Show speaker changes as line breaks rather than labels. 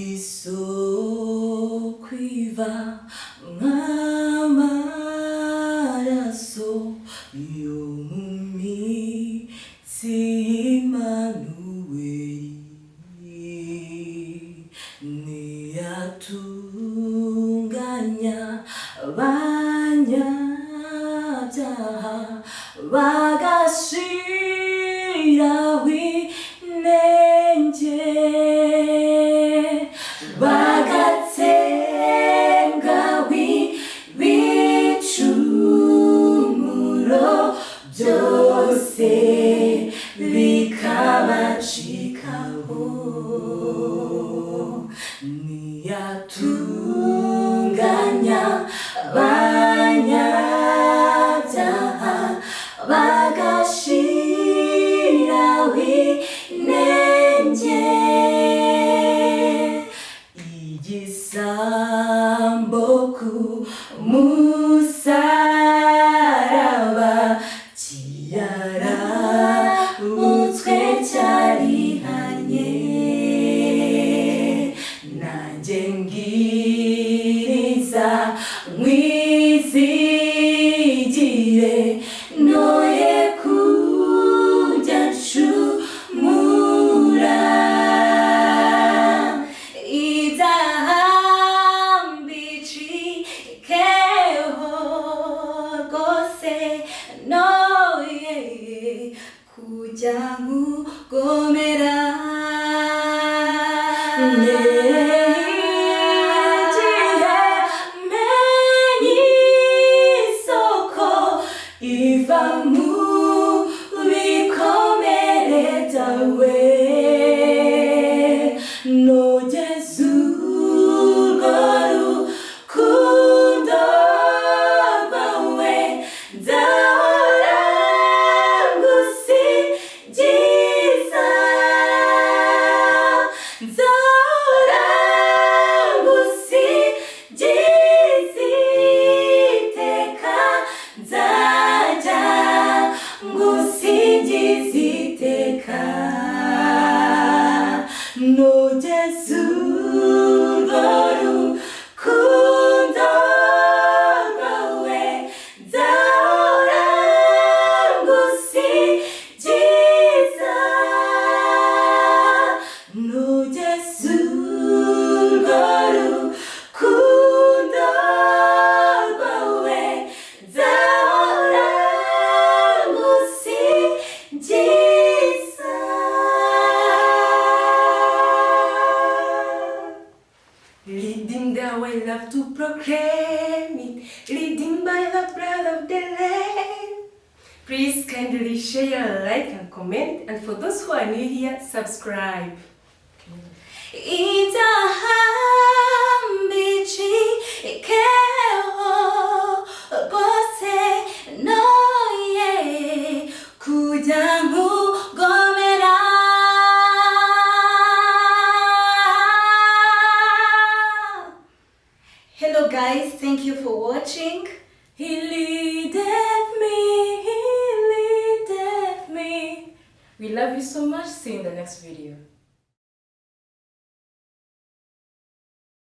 Isoko iva nk'amaraso yo mu mitsi y'Imanuweli, ntiyatunganya abanyabyaha bagashiraho inenge, bagatsengaho ibicumuro byose bikabacikaho. Ntiyatunganya abanyabyaha bagashiraho inenge, igisambo ku musaraba kiyarabutswe cyarihanye, nanjye mbwiriza nkwizigire, noye kujya ncumura. Ibyaha mbicikeho rwose, noye kujya nkugomera. Igihe menye isoko iva mu bikomere byawe, nogeze urwo rukundo rwawe, nzahora ngusingiza, nzahora ngusingiza iteka, nzajya ngusingiza iteka, nogeze urwo rukundo rwawe, nzahora ngusingiza, nogeze urwo rukundo rwawe, nzahora ngusingiza.
Leading the way, love to proclaim it, leading by the blood of the Lamb. Please kindly share, like, and comment. And for those who are new here, subscribe.
Ibyaha mbicikeho rwose, noye kujya nkugomera.
Hello guys, thank you for watching.
He leadeth me, he leadeth me.
We love you so much. See you in the next video.